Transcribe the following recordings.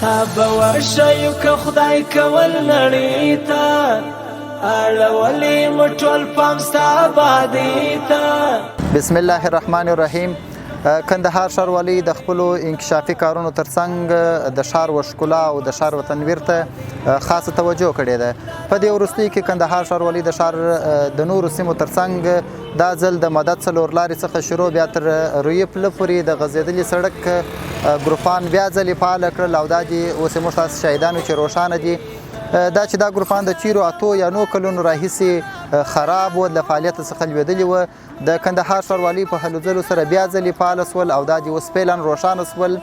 تا به ورشیو که خدای کول نړۍ ته، اړولې مو ټول پام ستا آبادۍ ته. بسم الله الرحمن الرحیم. کندهار ښاروالۍ د خپلو انکشافي کارونو ترڅنګ د ښار و ښکلا او د ښار و تنویر ته خاصه توجه کړې ده. په دې وروستیو کې کندهار ښاروالۍ د ښار د نورو سیمو ترڅنګ دا ځل د مدد څلور لارې څخه شروع بیا تر رویي پله پورې د غځېدلي سړک ګروپان بیا ځلې فعال کړل او دا دي اوس موږ تاسو شاهدانو چې روښانه دي. دا چې دا ګروپان د تیرو 8 یا 9 کلونو راهیسې خراب و، له فعالیت څخه لوېدلي و، د کندهار ښاروالۍ په هلو ځلو سره بیا ځلې فعال سول او دا دي اوس فعلا روښانه سول.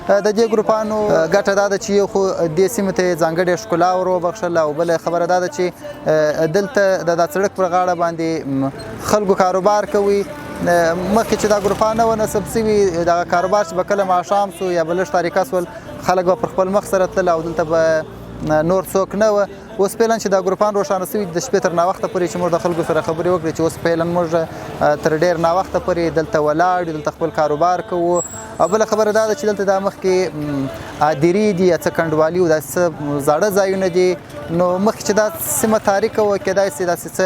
د دې ګروپانو ګټه دا ده چې یو خو دې سیمې ته یې ځانګړې ښکلا ور وبخښله او بله خبره دا ده چې دلته د دا سړک پر غاړه باندې خلکو کاروبار کوي. مخکې چې دا ګروپان نه وه نصب سوي، دغه کاروبار چې به کله ماښام سو یا به لږ تاریکه سول، خلک به پر خپل مخ سره تلل او دلته به نور څوک نه وه. اوس فعلا چې دا ګروپان روښانه سوي، د شپې تر ناوخته پورې چې موږ د خلکو سره خبرې وکړې چې اوس فعلا موږ تر ډېر ناوخته پورې دلته ولاړ یو، دلته خپل کاروبار کوو. او بله خبره دا ده چې دلته دا مخکې ادیرې دي یا څه کنډوالي او داسې څه زاړه ځایونه دي، نو مخکې چې دا سیمه تاریکه وه کېدای سي داسې څه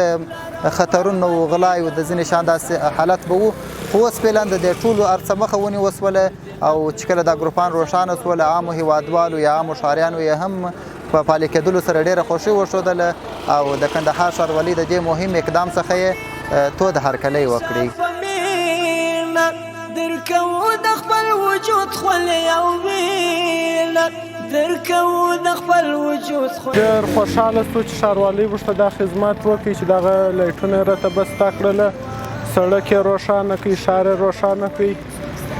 خطرونه و غلای و د ځینې شان داسې حالت به و، خو اوس فعلا د دې ټولو هر څه مخه ونیول سوله او چې کله دا ګروپان روښانه سول، عامو هیوادوالو یا عامو ښاریانو یې هم په فعال کېدلو سره ډېره خوښي وښودله او د کندهار ښاروالۍ د دې مهم اقدام څخه یې تود هرکلی وکړي. درکوو د خپل وجود خولې او وینه، درکوو د خپل وجود خولې. ډېر خوشحاله سو چې ښاروالۍ موږ ته دا خدمت وکړي چې دغه لایټونه یې راته بسته کړله، سړک یې روښانه کړي، ښار یې روښانه کړي.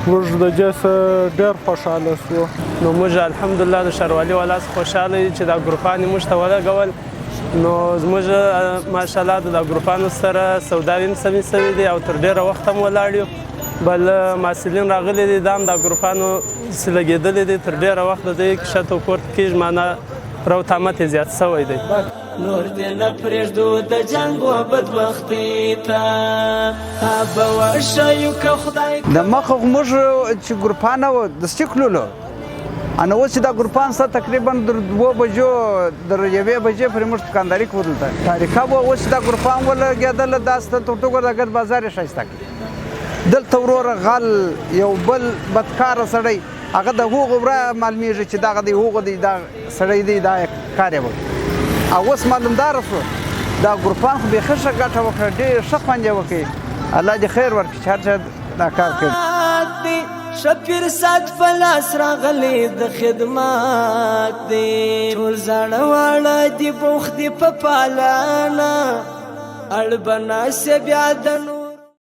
موږ د دې څخه ډېر خوشحاله سو. نو موږ الحمدلله د ښاروالي والا څخه خوشحاله یو چې دا ګروپان یې موږ ته ولګول. نو زموږ ماشاءالله د دا ګروپانو سره سوداوې هم سمې سوې دي او تر ډېره وخته هم ولاړ یو. بل محصلین راغلي دي، دا هم دا ګروپانو چې لګېدلي دي تر ډېره وخته دوی کښته او پورته کېږي، معنا روتامت یې زیات سوی دی. نور دې نه پرېږدو د جنګ و بدبختۍ ته، تا به ورشیو که خدای. د مخه خو موږ چې ګروپان نه وه دستي تللو، نو اوس چې دا ګروپان سته تقریبا در 2 بجو در 1 بجې پورې موږ دوکانداري کوو. دلته تاریکه وه، اوس چې دا ګروپان ولګېدله داسې ته ورته وګوره، دا ګرد بازار یې ښایسته کړ. دلته وروره غل یو بل بدکاره سړی هغه د هغو ورا معلومیږي چې دغه دی هغه دی دا سړی دی دا کار یې وکړ. او اوس معلومداره شو دا ګروپان خو بیخي ښه ګټه وکړه، ډېر ښه خوند یې وکړ. الله دې خیر ورکړي چې هر چا دا کار کړی. ښه فرصت په لاس راغلی د خدمت دی، ټول زاړه واړه دي بوخت دي په پالنه، اړ به ناسې بیا د نور.